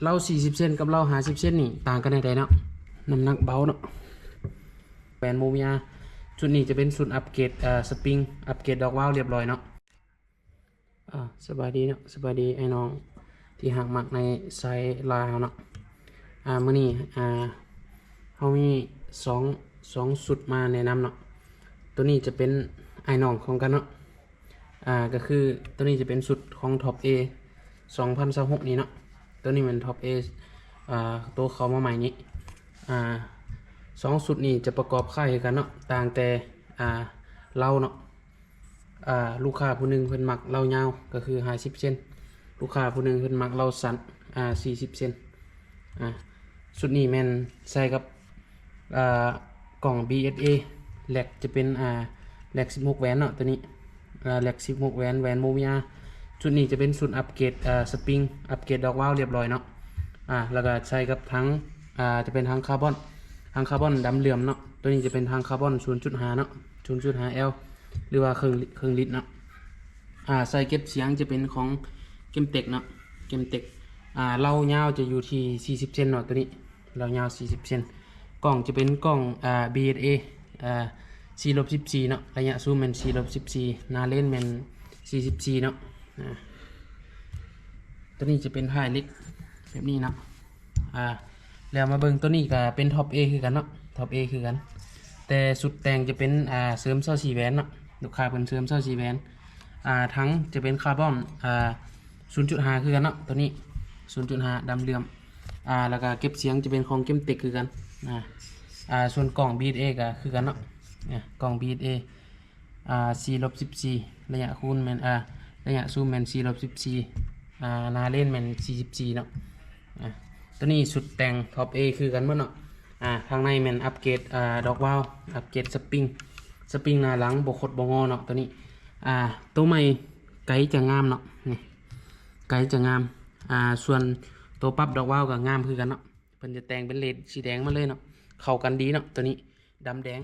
ເລົາສີ່ສິບເຊັນກັບເລົາຫ້າສິບເຊັນນີ້ຕ່າງກັນແນວໃດເນາະ? ນ້ຳໜັກເບົາເນາະ. ແຫວນໂມເມຍ ຊຸດນີ້ຈະເປັນຊຸດອັບເກຣດ ເອີ ສະປຣິງ ອັບເກຣດດອກວາວລຽບຮ້ອຍເນາະ. ອາ ສະບາຍດີເນາະ ສະບາຍດີອ້າຍນ້ອງທີ່ຮັກມັກໃນສາຍລາວເນາະ. ອາ ມື້ນີ້ ອາ ເຮົາມີສອງ ສອງຊຸດມາແນະນຳເນາະ. ໂຕນີ້ຈະເປັນອ້າຍນ້ອງຂອງກັນເນາະ. ອາ ກໍຄືໂຕນີ້ຈະເປັນຊຸດຂອງທັອບເອ ສອງພັນຊາວຫົກນີ້ເນາະ. ໂຕນີ້ແມ່ນທັອບເອ ອາ ໂຕເຂົ້າມາໃໝ່ນີ້. ອາ ສອງຊຸດນີ້ຈະປະກອບຄ້າຍຄືກັນເນາະ ຕ່າງແຕ່ ອາ ເລົາເນາະ. ອາ ລູກຄ້າຜູ້ໜຶ່ງເພິ່ນມັກເລົາຍາວ ກໍຄືຫ້າສິບເຊັນ, ລູກຄ້າຜູ້ໜຶ່ງເພິ່ນມັກເລົາສັ້ນ ອາ ສີ່ສິບເຊັນ. ອາ ຊຸດນີ້ແມ່ນໃສ່ກັບ ອາ ກ້ອງບີເອສເອ ແລັກຈະເປັນ ອາ ແລັກສິບຫົກແຫວນເນາະ ໂຕນີ້ ອາ ແລັກສິບຫົກແຫວນ ແຫວນໂມເມຍ. ຊຸດນີ້ຈະເປັນຊຸດອັບເກຣດ ອາ ສະປຣິງ ອັບເກຣດດອກວາວລຽບຮ້ອຍເນາະ. ອາ ແລ້ວກໍໃສ່ກັບຖັງ ອາ ຈະເປັນຖັງຄາບອນ ຖັງຄາບອນດຳເຫຼື້ອມເນາະ. ໂຕນີ້ຈະເປັນຖັງຄາບອນສູນຈຸດຫ້າເນາະ ສູນຈຸດຫ້າແອລ ຫຼືວ່າເຄິ່ງ ເຄິ່ງລິດເນາະ. ອາ ສາຍເກັບສຽງຈະເປັນຂອງເກມເຕັກເນາະ ເກມເຕັກ. ອາ ເລົາຍາວຈະຢູ່ທີ່ສີ່ສິບເຊັນເນາະ ໂຕນີ້ ເລົາຍາວສີ່ສິບເຊັນ. ກ້ອງຈະເປັນກ້ອງ ອາ ບີເອສເອ ອາ ສີ່ລົບສິບສີ່ເນາະ, ໄລຍະຊູມແມ່ນສີ່ລົບສິບສີ່, ໜ້າເລນແມ່ນສີ່ສິບສີ່ເນາະ. ອາ ໂຕນີ້ຈະເປັນທ້າຍເຫຼັກແບບນີ້ເນາະ. ອາ ແລ້ວມາເບິ່ງໂຕນີ້ກໍເປັນທັອບເອຄືກັນເນາະ ທັອບເອຄືກັນ ແຕ່ຊຸດແຕ່ງຈະເປັນ ອາ ເສີມຊາວສີ່ແຫວນເນາະ, ລູກຄ້າເພິ່ນເສີມຊາວສີ່ແຫວນ. ອາ ຖັງຈະເປັນຄາບອນ ອາ ສູນຈຸດຫ້າຄືກັນເນາະ ໂຕນີ້ສູນຈຸດຫ້າດຳເຫຼື້ອມ. ອາ ແລ້ວກໍເກັບສຽງຈະເປັນຂອງເກມເຕັກຄືກັນ. ອາ ອາ ສ່ວນກ້ອງບີເອສເອກໍຄືກັນເນາະ ອາ ກ້ອງບີເອສເອ ອາ ສີ່ລົບສິບສີ່, ໄລຍະຄູນແມ່ນ ອາ ໄລຍະຊູມແມ່ນສີ່ລົບສິບສີ່, ອາ ໜ້າເລນແມ່ນສີ່ສິບສີ່ເນາະ. ອາ ໂຕນີ້ຊຸດແຕ່ງທັອບເອຄືກັນໝົດເນາະ. ອາ ທາງໃນແມ່ນອັບເກຣດ ອາ ດອກວາວ ອັບເກຣດສະປຣິງ ສະປຣິງໜ້າຫຼັງບໍ່ຄົດບໍ່ງໍເນາະ ໂຕນີ້. ອາ ໂຕໃໝ່ໄກຈະງາມເນາະ ນີ້ ໄກຈະງາມ. ອາ ສ່ວນໂຕປັບດອກວາວກໍງາມຄືກັນເນາະ, ເພິ່ນຈະແຕ່ງເປັນເລດສີແດງມາເລີຍເນາະ, ເຂົ້າກັນດີເນາະ ໂຕນີ້ດຳແດງ.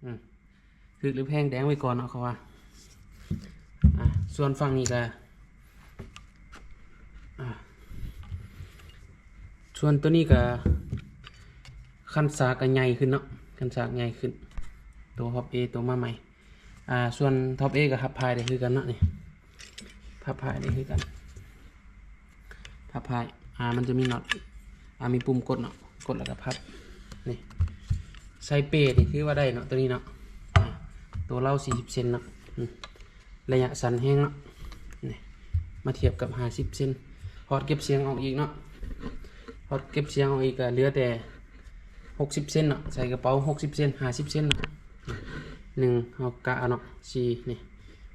ອືມ ຖືກຫຼືແພງແດງໄວ້ກ່ອນເນາະ ເຂົາວ່າ. ອາ ສ່ວນຝັ່ງນີ້ກໍ ອາ ສ່ວນໂຕນີ້ກໍຄັນສາກກໍໃຫຍ່ຂຶ້ນເນາະ, ຄັນສາກໃຫຍ່ຂຶ້ນ ໂຕທັອບເອ ໂຕມາໃໝ່. ອາ ສ່ວນທັອບເອກໍພັບພາຍໄດ້ຄືກັນເນາະ ນີ້ ພັບພາຍໄດ້ຄືກັນ ພັບພາຍ. ອາ ມັນຈະມີນັອດ ອາ ມີປຸ່ມກົດເນາະ, ກົດແລ້ວກໍພັບ. ນີ້ ໃສ່ເປນີ້ຄືວ່າໄດ້ເນາະ ໂຕນີ້ເນາະ. ອາ ໂຕເລົາສີ່ສິບເຊັນເນາະ ອືມ ໄລຍະສັ້ນແຮງເນາະ. ນີ້ ມາທຽບກັບຫ້າສິບເຊັນ, ຖອດເກັບສຽງອອກອີກເນາະ, ຖອດເກັບສຽງອອກອີກກໍເຫຼືອແຕ່ຫົກສິບເຊັນເນາະ, ໃສ່ກະເປົາຫົກສິບເຊັນ ຫ້າສິບເຊັນເນາະ. ໜຶ່ງ ເຮົາກະເອົາເນາະ ສີ່ ນີ້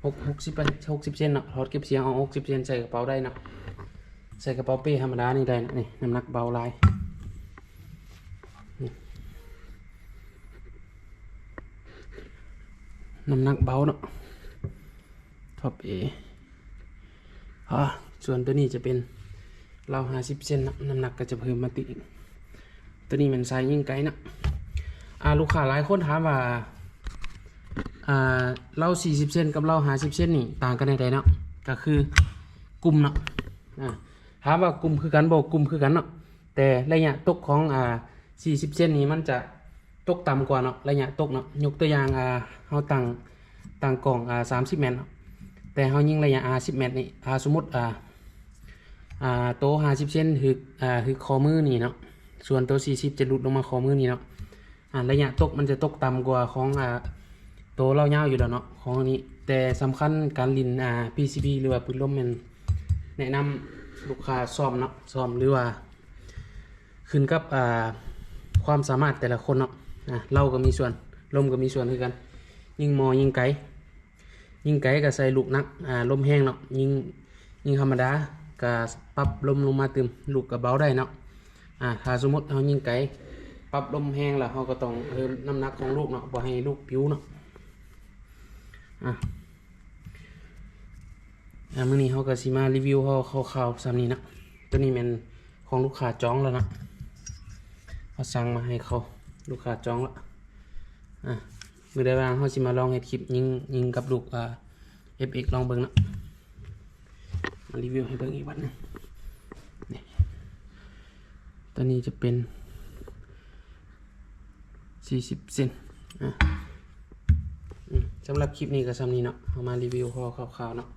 ຫົກ ຫົກສິບ ຫົກສິບເຊັນເນາະ, ຖອດເກັບສຽງອອກຫົກສິບເຊັນ ໃສ່ກະເປົາໄດ້ເນາະ, ໃສ່ກະເປົາເປ້ທຳມະດານີ້ໄດ້ເນາະ. ນີ້ ນ້ຳໜັກເບົາຫຼາຍ ນ້ຳໜັກເບົາເນາະ ທັອບເອ. ອາ ສ່ວນໂຕນີ້ຈະເປັນເລົາຫ້າສິບເຊັນເນາະ, ນ້ຳໜັກກໍຈະເພີ່ມມາຕື່ມ. ໂຕນີ້ແມ່ນສາຍຍິງໄກເນາະ. ອາ ລູກຄ້າຫຼາຍຄົນຖາມວ່າ ອາ ເລົາສີ່ສິບເຊັນກັບເລົາຫ້າສິບເຊັນນີ້ຕ່າງກັນແນວໃດເນາະ? ກໍຄືກຸ່ມເນາະ. ອາ ຖາມວ່າກຸ່ມຄືກັນບໍ່? ກຸ່ມຄືກັນເນາະ, ແຕ່ໄລຍະຕົກຂອງ ອາ ສີ່ສິບເຊັນນີ້ມັນຈະຕົກຕ່ຳກວ່າເນາະ, ໄລຍະຕົກເນາະ. ຍົກຕົວຢ່າງ ອາ ເຮົາຕັ້ງ ຕັ້ງກ້ອງ ອາ ສາມສິບແມັດເນາະ, ແຕ່ເຮົາຍິງໄລຍະ ອາ ສິບແມັດນີ້ ຖ້າສົມມຸດ ອາ ອາ ໂຕຫ້າສິບເຊັນຖືກ ອາ ຖືກຂໍ້ມືນີ້ເນາະ, ສ່ວນໂຕສີ່ສິບຈະຫຼຸດລົງມາຂໍ້ມືນີ້ເນາະ. ອາ ໄລຍະຕົກມັນຈະຕົກຕ່ຳກວ່າຂອງ ອາ ໂຕເລົາຍາວຢູ່ແລ້ວເນາະ ຂອງອັນນີ້. ແຕ່ສຳຄັນການຫຼິ້ນ ອາ ພີຊີບີ ຫຼືວ່າປືນລົມ ແມ່ນແນະນຳລູກຄ້າຊ້ອມເນາະ, ຊ້ອມ ຫຼືວ່າ ຂຶ້ນກັບ ອາ ຄວາມສາມາດແຕ່ລະຄົນເນາະ. ອາ ເລົາກໍມີສ່ວນ ລົມກໍມີສ່ວນຄືກັນ, ຍິງໝໍ້ ຍິງໄກ ຍິງໄກກໍໃສ່ລູກໜັກ ອາ ລົມແຮງເນາະ, ຍິງ ຍິງທຳມະດາກໍປັບລົມລົງມາຕື່ມ ລູກກໍເບົາໄດ້ເນາະ. ອາ ຖ້າສົມມຸດເຮົາຍິງໄກ ປັບລົມແຮງແລ້ວ ເຮົາກໍຕ້ອງເພີ່ມນ້ຳໜັກຂອງລູກເນາະ, ບໍ່ໃຫ້ລູກປິວເນາະ. ອາ ອາ ມື້ນີ້ເຮົາກໍຊິມາຣີວິວເຮົາຄ່າວໆສ່ຳນີ້ເນາະ. ໂຕນີ້ແມ່ນຂອງລູກຄ້າຈອງແລ້ວເນາະ, ເຮົາສັ່ງມາໃຫ້ເຂົາ ລູກຄ້າຈອງແລ້ວ. ອາ ມື້ໃດວ່າງເຮົາຊິມາລອງເຮັດຄລິບຍິງ ຍິງກັບລູກ ອາ ເອັຟເອັກ ລອງເບິ່ງເນາະ. ມາຣີວິວໃຫ້ເບິ່ງອີກບັດໜຶ່ງ. ນີ້ ຕົວນີ້ຈະເປັນສີ່ສິບເຊັນ. ອາ ອືມ ສຳລັບຄລິບນີ້ກໍສ່ຳນີ້ເນາະ, ເຮົາມາຣີວິວຫໍ່ຄ່າວໆເນາະ.